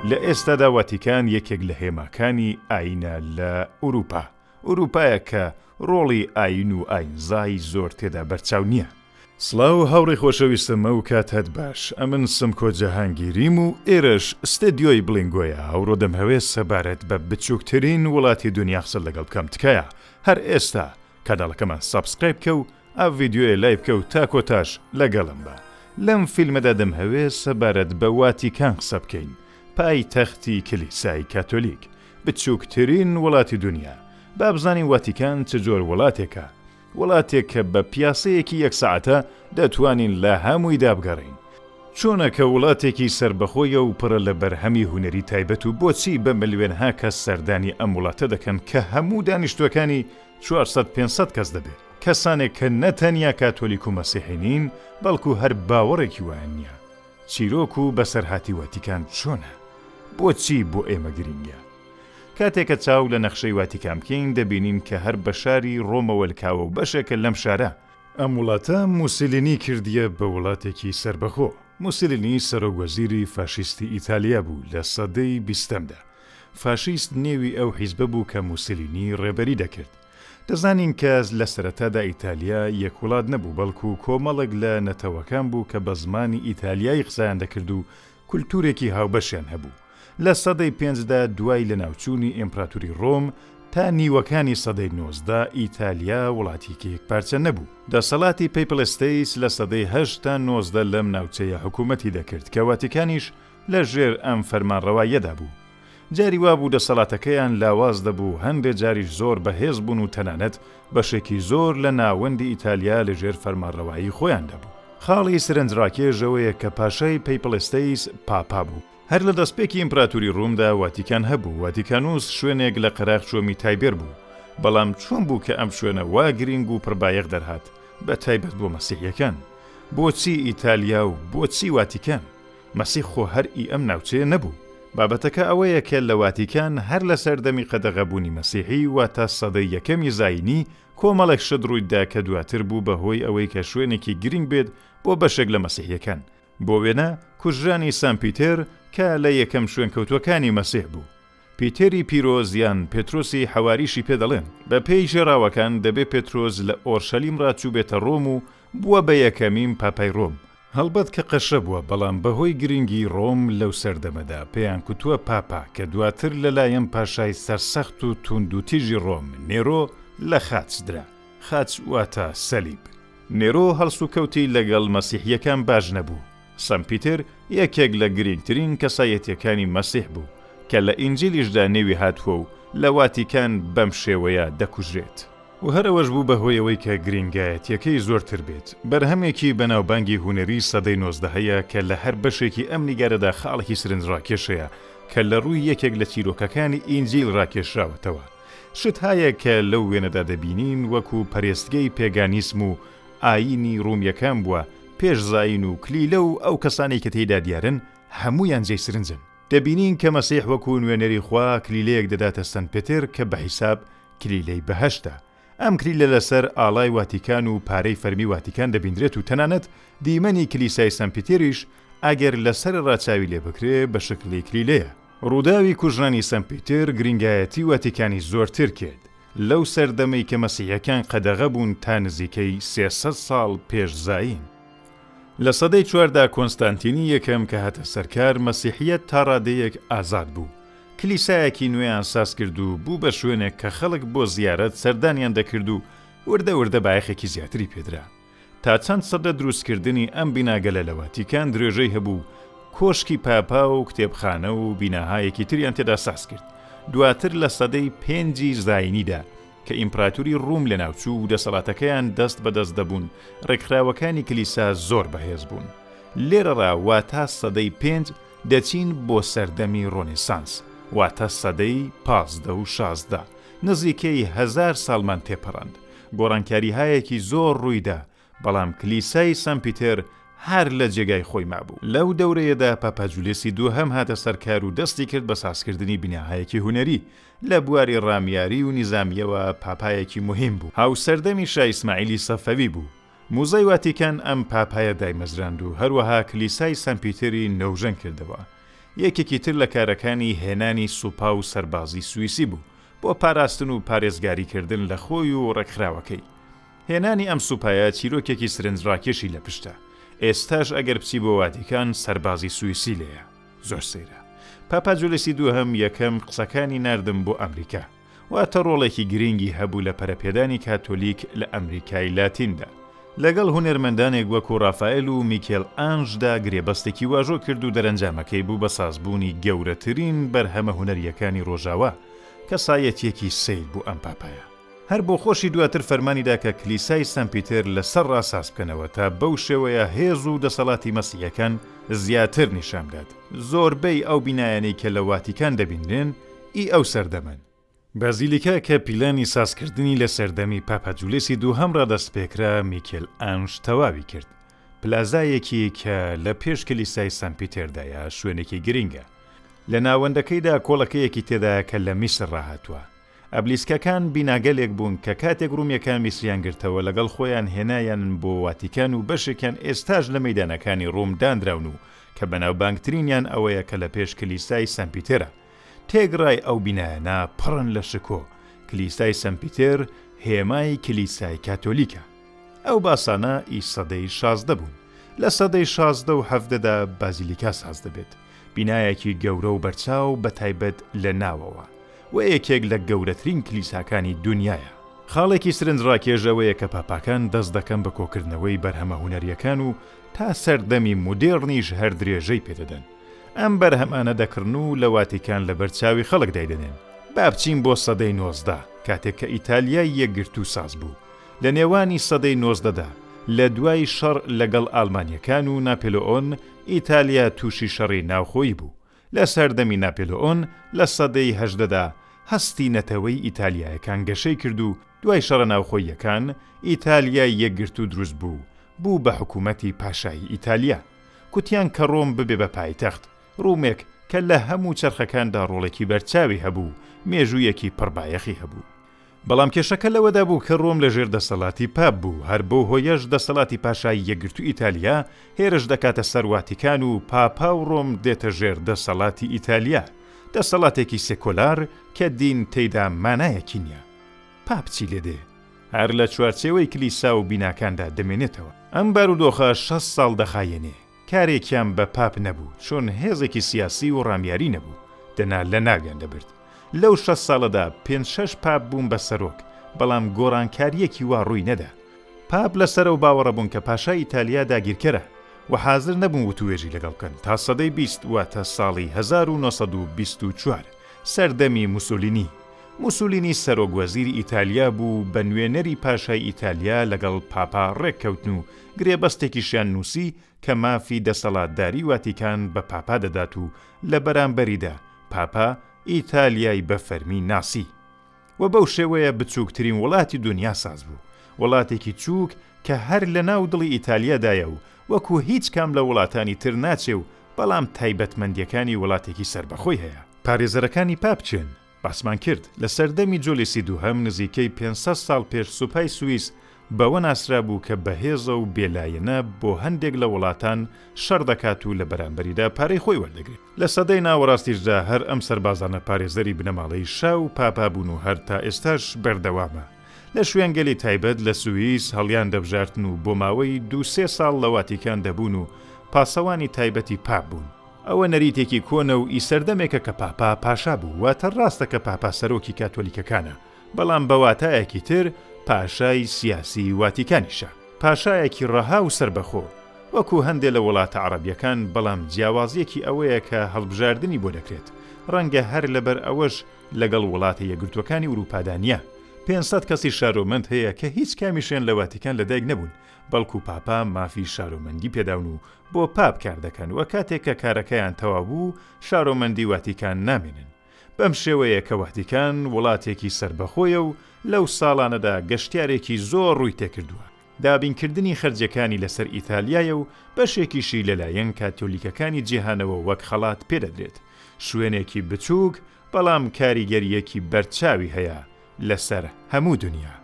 لە ئێستادا واتیکان یەکێک لە هێماکانی ئایینە لە ئورووپا. ئورووپایەک کە ڕۆڵی ئایین و ئایینزای زۆر تێدا بەرچاو نییە. سڵاو هاوڕێی خۆشەویستم ئەو کاتەت باش ئەمن سمکۆ جەهانگیریم و ئێرەش ستێدیۆی بڵینگۆیە ئەوڕۆ دەمهەوێ سەبارەت بە بچوکترین وڵاتی دونیا قسەت لەگەڵ بکەم تکایە هەر ئێستا کەناڵەکەمان subscribe بکە و ئە ڤیدیۆیە لای بکە و تا کۆتاش لەگەڵم بە لەم فیلمەدا دەمهەوێ سەبارەت بە واتیکان قسە بکەین پایتەختی کلیسای کاتۆلیک بچوکترین وڵاتی دونیا با بزانین واتیکان چ جۆر وڵاتێکە وڵاتێک کە بە پیاسەیەکی یەک سەعاتە دەتوانین لە هەموویدا بگەڕێین. چۆنە کە وڵاتێکی سەربەخۆیە و پڕە لە بەرهەمی هونەری تایبەت و بۆچی بە ملوێنها کەس سەردانی ئەم وڵاتە دەکەن کە هەموو دانیشتووەکانی 400 500 کەس دەبێ؟ کەسانێک کە نە تەنیا کاتۆلیک و مەسیحی نین بەڵکو هەر باوەڕێکی وایان نییە. چیرۆک و بەسەرهاتی واتیکان چۆنە؟ بۆچی بۆ ئێمە گرینگە؟ کاتێ کە چاو لە نەخشەی واتیکان بکەین دەبینین کە هەر بە شاری ڕۆمەوە لکاوە و بەشێکە لەم شارە. ئەم وڵاتە موسیلینی کردیە بە وڵاتێکی سەربەخۆ. موسیلینی سەرۆک وەزیری فاشیستی ئیتالیا بوو لە سەدەی بیستەمدا. فاشیست نێوی ئەو حیزبە بوو کە موسیلینی ڕێبەری دەکرد. دەزانین کە لە سەرەتادا ئیتالیا یەک وڵات نەبوو بەڵکو کۆمەڵێک لە نەتەوەکان بوو کە بە زمانی ئیتالیایی قسەیان دەکرد و کولتوورێکی هاوبەشیان هەبوو. لە سەدەی پێنجدا دوای لەناوچوونی ئیمپراتوری ڕۆم تا نیوەکانی سەدەی 19 ئیتالیا وڵاتێکی یەکپارچە نەبوو. دەسەڵاتی Papal States لە سەدەی هەشت تا 19 لەم ناوچەیە حکوومەتی دەکرد کە واتیکانیش لە ژێر ئەم فەرمانڕەواییەدا بوو. جاری وابوو دەسەڵاتەکەیان لاواز دەبوو، هەندێ جاریش زۆر بەهێز بوون و تەنانەت بەشێکی زۆر لە ناوەندی ئیتالیا لە ژێر فەرمانڕەوایی خۆیاندا بوو. خاڵی سرنجڕاکێش ئەوەیە کە پاشای Papal States پاپا بوو. هەر لە دەستپێکی ئیمپراتوری ڕومدا واتیکان هەبوو، واتیکانوس شوێنێک لە قەراغ چۆمی تایبێر بوو. بەڵام چۆن بوو کە ئەم شوێنە وا گرینگ و پڕبایەخ دەرهات، بە تایبەت بۆ مەسیحیەکان؟ بۆچی ئیتالیا و بۆچی واتیکان؟ مەسیح خۆ هەر ئی ئەم ناوچەیە نەبوو. بابەتەکە ئەوەیە کە لە واتیکان هەر لە سەردەمی قەدەغەبوونی مەسیحی واتە سەدەی یەکەمی زایینی کۆمەڵێک شت ڕوویدا کە دواتر بوو بە هۆی ئەوەی کە شوێنێکی گرینگ بێت بۆ بەشێک لە مەسیحیەکان، بۆ وێنە کوژرانی سان پیتێر کە لە یەکەم شوێنکەوتووەکانی مەسیح بوو. پیتێری پیرۆز یان پێترۆسی حەواریشی پێ دەڵێن. بە پێی ژێڕاوەکان دەبێ پێترۆس لە ئۆرشەلیم ڕا چووبێتە ڕۆم و بووە بە یەکەمین پاپای ڕۆم. هەڵبەت کە قەشە بووە، بەڵام بە هۆی گرینگی ڕۆم لەو سەردەمەدا پێیان کوتووە پاپا کە دواتر لە لایەن پاشای سەرسەخت و تووندوتیژی ڕۆم، نێرۆ، لە خاچ درا. خاچ واتە سەلیب. نێرۆ هەڵسوکەوتی لەگەڵ مەسیحییەکان باش نەبوو. سان پیتر یەکێک لە گرینگترین کەسایەتییەکانی مەسیح بوو، کە لە ئینجیلیشدا نێوی هاتووە و لە واتیکان بەم شێوەیە دەکوژرێت. و هەر ئەوەش بوو بە هۆی ئەوەی کە گرینگایەتییەکەی زۆرتر بێت. بەرهەمێکی بەناوبانگی هونەری سەدەی نۆزدەهەیە کە لە هەر بەشێکی ئەم نیگارەدا خاڵێکی سرنجڕاکێش هەیە کە لە ڕووی یەکێک لە چیرۆکەکانی ئینجیل ڕاکێشراوەتەوە. شت هایە کە لەو وێنەدا دەبینین وەکوو پەرێستگەی پێگانیسم و ئایینی ڕوومییەکان بووە پێش زایین و کلیلە و ئەو کەسانەی کە تێیدا دیارن هەموویان جێی سرنجن. دەبینین کە مەسیح وەکوو نوێنەری خوا کلیلەیەک دەداتە سەن پێتر کە بە حیساب کلیلەی بەهەشتە. ئەم کلیلە لەسەر ئاڵای واتیکان و پارەی فەرمی واتیکان دەبیندرێت و تەنانەت دیمەنی کلیسای سەن پیتێریش ئەگەر لە سەرەڕا چاوی لێ بکرێ بە شکڵی کلیلەیە. ڕووداوی کوژرانی سەن پیتێر گرینگایەتی واتیکانی زۆرتر کرد لەو سەردەمەی کە مەسیحیەکان قەدەغە بوون تا نزیکەی 300 ساڵ پێش زایین. لە سەدەی چواردا کۆنستانتینی یەکەم کە هاتە سەر کار مەسیحیەت تا ڕادەیەک ئازاد بوو. کلیسایەکی نوێیان ساز کرد و بوو بە شوێنێک کە خەڵک بۆ زیارەت سەردانیان دەکرد و وردە وردە بایەخێکی زیاتری پێدرا. تا چەند سەدە دروستکردنی ئەم بیناگەلە لە واتیکان درێژەی هەبوو و کۆشکی پاپا و کتێبخانە و بیناهایەکی تریان تێدا ساز کرد. دواتر لە سەدەی پێنجی زایینیدا کە ئیمپراتوری ڕوم لەناوچوو و دەسەڵاتەکەیان دەست بە دەست دەبوون، ڕێکخراوەکانی کلیسا زۆر بەهێز بوون. لێرەڕا واتا سەدەی پێنج دەچین بۆ سەردەمی ڕۆنێسانس، واتە سەدەی 15 و 16، نزیکەی هەزار ساڵمان تێپەڕاند. گۆڕانکاریهایەکی زۆر ڕوویدا، بەڵام کلیسای سان پیتێر هەر لە جێگای خۆی مابوو. لەو دەورەیەدا پاپا جولیسی دووهەم هاتە سەر کار و دەستی کرد بە سازکردنی بیناهایەکی هونەری. لە بواری ڕامیاری و نیزامییەوە پاپایەکی موهیم بوو. هاوسەردەمی شا ئیسماعیلی سەفەوی بوو. موزەی واتیکان ئەم پاپایە دایمەزراند و هەروەها کلیسای سان پیتێری نۆژەن کردەوە. یەکێکی تر لە کارەکانی هێنانی سوپا و سەربازی سویسی بوو بۆ پاراستن و پارێزگاری کردن لە خۆی و ڕێکخراوەکەی. هێنانی ئەم سوپایە چیرۆکێکی سرنجڕاکێشی لە پشتە. ئێستاش ئەگەر بچی بۆ واتیکان سەربازی سویسی لێیە. زۆر سەیرە. پاپا جولیسی دووهەم یەکەم قسەکانی ناردم بۆ ئەمریکا. واتە ڕۆڵێکی گرینگی هەبوو لە پەرەپێدانی کاتۆلیک لە ئەمریکای لاتیندا. لەگەڵ هونەرمەندانێک وەکوو ڕافائێل و میکێل ئانژدا گرێبەستێکی واژۆ کرد و دەرەنجامەکەی بوو بە سازبوونی گەورەترین بەرهەمە هونەرییەکانی ڕۆژاوا. کەسایەتییەکی سەیر بوو ئەم پاپایە. هەر بۆخۆشی دواتر فەرمانی دا کە کلیسای سان پیتێر لە سەرڕا ساز بکەنەوە تا بەو شێوەیە هێز و دەسەڵاتی مەسیحیەکان زیاتر نیشان بدات. زۆربەی ئەو بینایانەی کە لە واتیکان دەبینرێن ئی ئەو سەردەمەن. بازیلیکا کە پیلانی سازکردنی لە سەردەمی پاپا جولیسی دووهەم ڕا دەستپێکرا میکێل ئانژ تەواوی کرد. پلازایەکی کە لە پێش کلیسای سان پیتێردایە شوێنێکی گرینگە. لە ناوەندەکەیدا کۆڵەکەیەکی تێدایە کە لە میسر ڕا هاتووە. ئەبلیسکەکان بیناگەلێک بوون کە کاتێک ڕوومیەکان میسریان گرتەوە لەگەڵ خۆیان هێنایانن بۆ واتیکان و بەشێکیان ئێستاش لە مەیدانەکانی ڕوم داندراون و کە بەناوبانگترینیان ئەوەیە کە لە پێش کلیسای سەن پیتێرە. تێگڕای ئەو بینایانە پڕن لە شکۆ. کلیسای سەن پیتێر هێمای کلیسای کاتۆلیکە. ئەو باسانە ئی سەدەی 16 بوون. لە سەدەی 16 و حەڤدەدا بازیلیکا ساز دەبێت. بینایەکی گەورە و بەرچاو بەتایبەت لە ناوەوە. و یەکێک لە گەورەترین کلیساکانی دونیایە. خاڵێکی سرنجڕاکێش ئەوەیە کە پاپاکان دەست دەکەن بە کۆکردنەوەی بەرهەمە هونەرییەکان و تا سەردەمی مودێڕنیش هەر درێژەی پێدەدەن. ئەم بەرهەمانە دەکڕن و لە واتیکان لەبەر چاوی خەڵک دایدەنێن. با بچین بۆ سەدەی 19، کاتێک کە ئیتالیای یەکگرتوو ساز بوو. لە نێوانی سەدەی نۆزدەدا، لە دوای شەڕ لەگەڵ ئالمانییەکان و ناپێلۆئۆن، ئیتالیا تووشی شەڕی ناوخۆیی بوو. لە سەردەمی ناپێلۆئۆن لە سەدەی هەژدەدا هەستی نەتەوەی ئیتالیایەکان گەشەی کرد و دوای شەڕە ناوخۆییەکان ئیتالیای یەکگرتوو دروست بوو و بوو بە حکوومەتی پاشایی ئیتالیا. کوتیان کە ڕۆم ببێ بە پایتەخت، ڕوومێک کە لە هەموو چەرخەکاندا ڕۆڵێکی بەرچاوی هەبوو و مێژوویەکی پڕبایەخی هەبوو. بەڵام کێشەکە لەوەدا بوو کە ڕۆم لە ژێر دەسەڵاتی پاپ بوو، هەر بەو هۆیەش دەسەڵاتی پاشای یەکگرتوو ئیتالیا هێرش دەکاتە سەر واتیکان و پاپا و ڕۆم دێتە ژێر دەسەڵاتی ئیتالیا، دەسەڵاتێکی سێکۆلار کە دین تێیدا مانایەکی نییە. پاپ چی لێ دێ؟ هەر لە چوارچێوەی کلیسا و بیناکاندا دەمێنێتەوە. ئەم بارودۆخە 60 ساڵ دەخایەنێ. کارێکیان بە پاپ نەبوو، چون هێزێکی سیاسی و ڕامیاری نەبوو، دەنا لەناویان دەبرد. لەو 60 ساڵەدا پێنج شەش پاپ بوون بە سەرۆک، بەڵام گۆڕانکارییەکی وا ڕووی نەدا. پاپ لەسەر ئەو باوەڕە بوون کە پاشای ئیتالیا داگیرکەرە و حازر نەبوون وتووێژی لەگەڵ بکەن تا سەدەی 20 واتە ساڵی 1924، سەردەمی موسولینی. موسولینی سەرۆک وەزیری ئیتالیا بوو بە نوێنەری پاشای ئیتالیا لەگەڵ پاپا ڕێککەوتن و گرێبەستێکیشیان نووسی کە مافی دەسەڵاتداری واتیکان بە پاپا دەدات و لە بەرامبەریدا پاپا ئیتالیای بە فەرمی ناسی و بەو شێوەیە بچووکترین وڵاتی دونیا ساز بوو، وڵاتێکی چووک کە هەر لە ناو دڵی ئیتالیادایە و وەکوو هیچ کام لە وڵاتانی تر ناچێ و بەڵام تایبەتمەندییەکانی وڵاتێکی سەربەخۆی هەیە. پارێزەرەکانی پاپ کێن؟ باسمان کرد، لە سەردەمی جولیسی دووهەم نزیکەی 500 ساڵ پێش سوپای سویس بەوە ناسرابوو کە بەهێزە و بێلایەنە بۆ هەندێک لە وڵاتان شەڕ دەکات و لە بەرامبەریدا پارەی خۆی وەردەگرێت. لە سەدەی ناوەڕاستیشدا هەر ئەم سەربازانە پارێزەری بنەماڵەی شا و پاپا بوون و هەر تا ئێستاش بەردەوامە. لە شوێنگەلی تایبەت لە سویس هەڵیان دەبژارتن و بۆ ماوەی دوو سێ ساڵ لە واتیکان دەبوون و پاسەوانی تایبەتی پاپ بوون. ئەوە نەریتێکی کۆنە و ئی سەردەمێکە کە پاپا پاشا بوو، واتە ڕاستە کە پاپا سەرۆکی کاتۆلیکەکانە، بەڵام بە واتایەکی تر پاشای سیاسی واتیکانیشە. پاشایەکی ڕەها و سەربەخۆ، وەکو هەندێ لە وڵاتە عەڕەبیەکان، بەڵام جیاوازیەکی ئەوەیە کە هەڵبژاردنی بۆ دەکرێت، ڕەنگە هەر لەبەر ئەوەش لەگەڵ وڵاتە یەکگرتووەکانی ئوروپادا نیە. 500 کەسی شارۆمەند هەیە کە هیچ کامیشیان لە واتیکان لەدایک نەبوون، بەڵکو پاپا مافی شارۆمەندی پێداون و بۆ پاپ کار دەکەن و کاتێک کە کارەکەیان تەواو بوو شارۆمەندی واتیکان نامێنن. بەم شێوەیە کە واتیکان وڵاتێکی سەربەخۆیە و لەو ساڵانەدا گەشتیارێکی زۆر ڕووی تێکردووە. دابینکردنی خەرجیەکانی لەسەر ئیتالیایە و بەشێکیشی لەلایەن کاتۆلیکەکانی جیهانەوە وەک خەڵات پێدەدرێت. شوێنێکی بچووک بەڵام کاریگەرییەکی بەرچاوی هەیە لەسەر هەموو دونیا.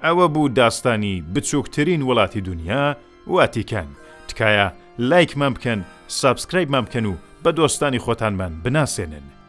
ئەوە بوو داستانی بچووکترین وڵاتی دونیا واتیکان. تکایە لایکمان بکەن subscribe مان بکەن و. بە دۆستانی خۆتانمان بناسێنن.